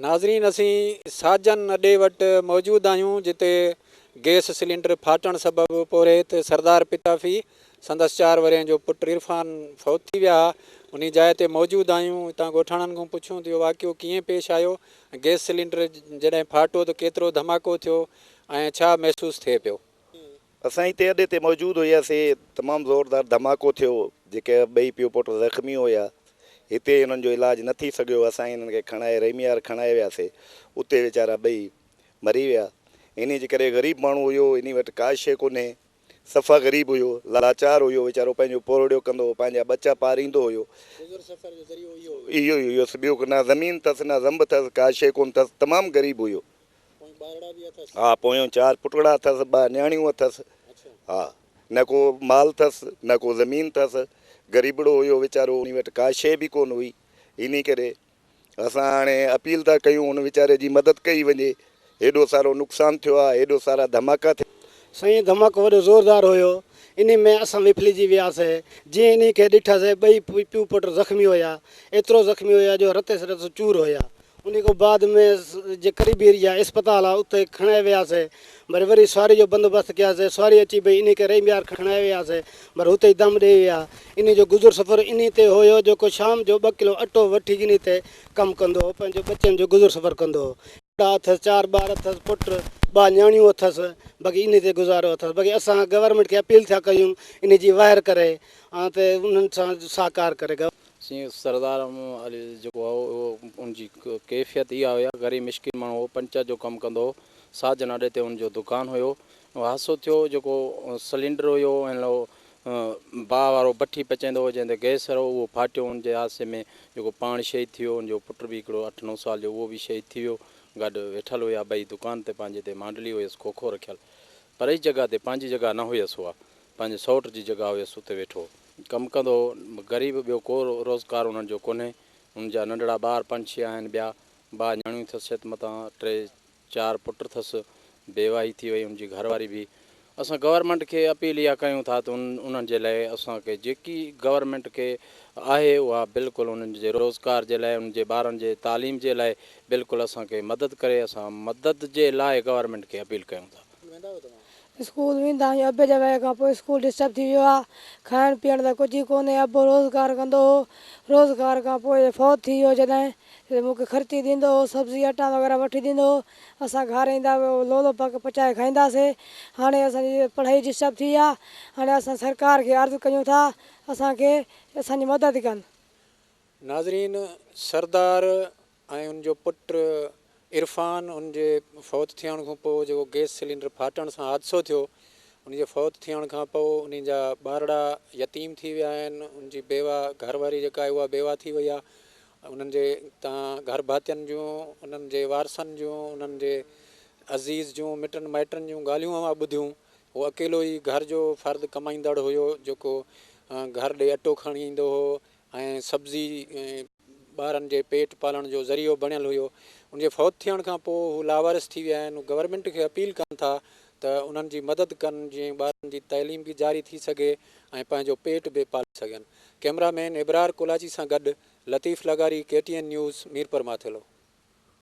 ناظرين اسين ساجن اڏي وٽ موجود آهيون جتي گئس سلينڊر ڦاٽڻ سبب پورهيت سردار پتافي سندس چار ورهين جو پٽ عرفان فوت ٿي ويا ها انهي جاء تي موجود آهيون اتان ڳوٺاڻن کان پڇون ته اهو واقعو ڪيئن پيش آيو ۽ گئس سلينڊر جڏهن ڦاٽو ته ڪيترو ڌماڪو ٿيو ۽ ڇا محسوس ٿئي پيو. اسان اتي اڏي تي موجود هياسي، تمام زوردار ڌماڪو ٿيو، جيڪي ٻئي پيء پٽ زخمي هيا، هتي انهن جو علاج نه ٿي سگهيو، اسان انهن کي کڻائي رحيميار کڻائي وياسي، اتي ويچارا ٻئي مري ويا، انهي جي ڪري غريب ماڻهو هيو، انهي وٽ ڪا شيء ڪونهي، صفا غريب هيو، لاچار هيو، ويچارو پنهنجو پورهڙيو ڪندو هو، پنهنجا ٻچا پاريندو هيو، گذر سفر جو ذريعو اهو هيو. اهو ئي هيس، ٻيو نه زمين اٿس نه زنب اٿس، ڪا شيء ڪونه اٿس، تمام غريب هيو. پويان ٻارڙا به اٿس؟ ها پويان چار پٽڙا اٿس، ٻه نياڻيون اٿس. ها نه ڪو مال اٿس نه ڪو زمين اٿس. غريبڙو هيو ويچارو انهي وٽ ڪا شيء به ڪونه هئي. انهي ڪري اسان هاڻي اپيل ٿا ڪيون ان ويچاري جي مدد ڪئي وڃي. هيڏو سارو نقصان ٿيو آهي، هيڏو سارا ڌماڪا ٿيا. سائين ڌماڪو وڏو زوردار هيو. انهي ۾ اسان وڦلجي وياسي. جيئن انهي کي ڏٺاسي ٻئي پيء پٽ زخمي هيا. ايترو زخمي هيا جو رتي رت چور هيا. انهي کان بعد ۾ جي قريبي ايريا اسپتال آ اتي کڻائي وياسي وري وري سواري جو بندوبست ڪياسي سواري اچي وئي انهي کي رحيم يار کڻائي وياسي پر هتي ئي دم ڏئي ويا انهي جو گذر سفر انهي تي هيو جيڪو شام جو ٻه ڪلو اٽو وٺي انهي تي ڪم ڪندو هو پنهنجو ٻچن جو گذر سفر ڪندو هو. ٻچا اٿس چار ٻار اٿس پٽ ٻه نياڻيون اٿس باقي انهي تي گذارو اٿس باقي اسان گورنمينٽ کي اپيل ٿا ڪيون انهي جي واهر ڪري ۽ ته انهن سان سهڪار ڪري. سائين سردار علي جيڪو هو اهو ان جي ڪيفيت اها هئي غريب مشڪين ماڻهو هو پنچر جو ڪم ڪندو هو ساجن اڏي تي ان جو دڪان هيو حادثو ٿيو جيڪو سلينڊر هيو ۽ باهه وارو بٺي پچائيندو هو جنهن تي گئس هو اهو ڦاٽيو ان جي حادثي ۾ جيڪو پاڻ شهيد ٿي ويو ان جو پٽ به هڪڙو اٺ نو سال جو اهو به شهيد ٿي ويو گڏ ويٺل هيا ٻئي دڪان تي پنهنجي تي مانڊلي هيس کوکو رکيل پرئي جڳهه تي پنهنجي جڳهه نه هيس اها پنهنجي سئوٽ جي جڳهه هيس اتي ويٺو هو. ڪم ڪندو هو. غريب ٻيو ڪو روزگار انهن جو ڪونهي. انهن جا ننڍڙا ٻار پنج ڇهه آهن ٻيا ٻه نياڻيون ٿس ڇت متان ٽي چار پٽ ٿس. بيواهي ٿي وئي ان جي گهر واري به. اسان گورنمينٽ کي اپيل اها ڪيون ٿا ته انهن جي لاء اسان کي جيڪي گورنمينٽ کي آهي اها بلڪل انهن جي روزگار جي لاء انهن جي ٻارن جي تعليم جي لاء بلڪل اسان کي مدد ڪري اسان مدد جي لاء گورنمينٽ کي اپيل ڪيون ٿا. اسڪول ويندا آهيون ابي جي وئي کان پوء اسڪول ڊسٽرب ٿي ويو آ کائڻ پيئڻ ته ڪجهه ئي ڪونهي ابو روزگار ڪندو هو روزگار کان پوء فوت ٿي ويو جڏهن مون کي خرچي ڏيندو هو سبزي اٽا وغيره وٺي ڏيندو هو اسان گهر ايندا لولو پڪ پچائي کائينداسي هاڻي اسان جي پڙهائي ڊسٽرب ٿي آ هاڻي اسان سرڪار کي عرض ڪيون ٿا اسان کي اسان جي مدد ڪن. ناظرين سردار ۽ ان جو پٽ عرفان ان جي فوت ٿيڻ کان پوء جيڪو گئس سلينڊر ڦاٽڻ سان حادثو ٿيو ان جي فوت ٿيڻ کان پوء انهي جا ٻارڙا يتيم ٿي ويا آهن ان جي بيوه گهر واري جيڪا آهي اها بيوه ٿي وئي آهي انهن جي تان گهر ڀاتين جون انهن جي وارثن جون انهن جي عزيز جون مٽن مائٽن جون ڳالهيون اوهان ٻڌيون هو اڪيلو ئي گهر جو فرد ڪمائيندڙ هيو جيڪو گهر ڏي اٽو کڻي ايندو هو ۽ سبزي ٻارن جي پيٽ پالڻ جو ذريعو بڻيل هيو ان جي فوت ٿيڻ کان پوء هو لاوارث ٿي ويا آهن گورنمينٽ کي اپيل ڪن ٿا ته انهن جي مدد ڪن جيئن ٻارن جي تعليم به جاري ٿي سگهي ۽ پنهنجو پيٽ به پالي سگهن ڪئميرا مين ابرار ڪولاچي سان گڏ لطيف لغاري ڪي ٽي اين نيوز ميرپورماٿيلو.